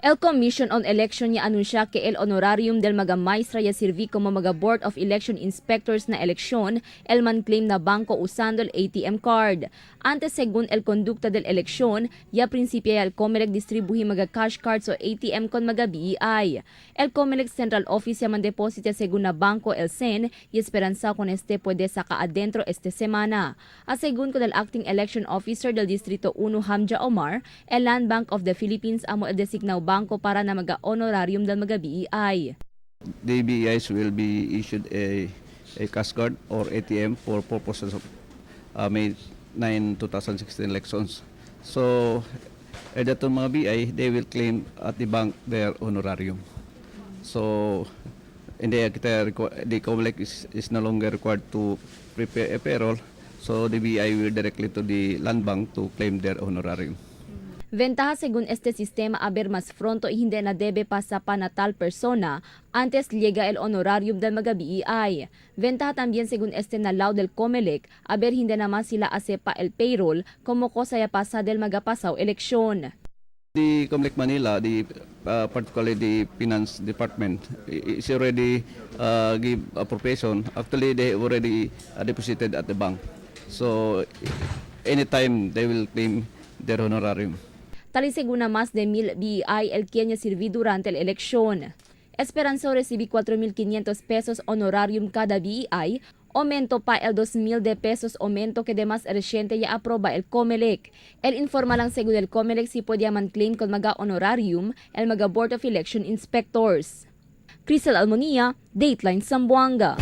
El Commission on Election ya anunsya que el honorarium del mga maestra ya sirvi como mga Board of Election Inspectors na eleksyon, el man claim na banco usando el ATM card. Antes, según el conducta del eleksyon, ya principia el COMELEC distribuir mga cash cards o ATM con mga BEI. El COMELEC Central Office ya man deposita según na banco el CEN y esperanza con este puede saca adentro este semana. A según con el acting election officer del Distrito 1 Hamja Omar, el Land Bank of the Philippines amo el designado banco para na mga honorarium del mga BEI. The BEIs will be issued a cash card or ATM for purposes of May 9, 2016 elections. So, datong mga BI, they will claim at the bank their honorarium. So, hindi kita the COMELEC is no longer required to prepare a payroll. So, the BI will directly to the land bank to claim their honorarium. Ventaja según este sistema haber más pronto y hindi na debe pasa pa na tal persona antes llega el honorarium del mga BEI. Ventaja también según este na law del COMELEC, haber hindi na mas sila asepa el payroll como cosa ya pasa del mga pasaw eleksyon. The COMELEC Manila, the particularly the finance department, is already give appropriation. Actually, they already deposited at the bank. So, anytime they will claim their honorarium. Tal y según a más de 1,000 BEI el quien ya sirvi durante la elección. Esperanza recibí 4.500 pesos honorarium cada BEI, aumento pa el 2.000 de pesos aumento que de más reciente ya aproba el COMELEC. El informa lang según el COMELEC si puede man claim con mga honorarium el mga Board of Election Inspectors. Crystal Almonia, Dateline Zamboanga.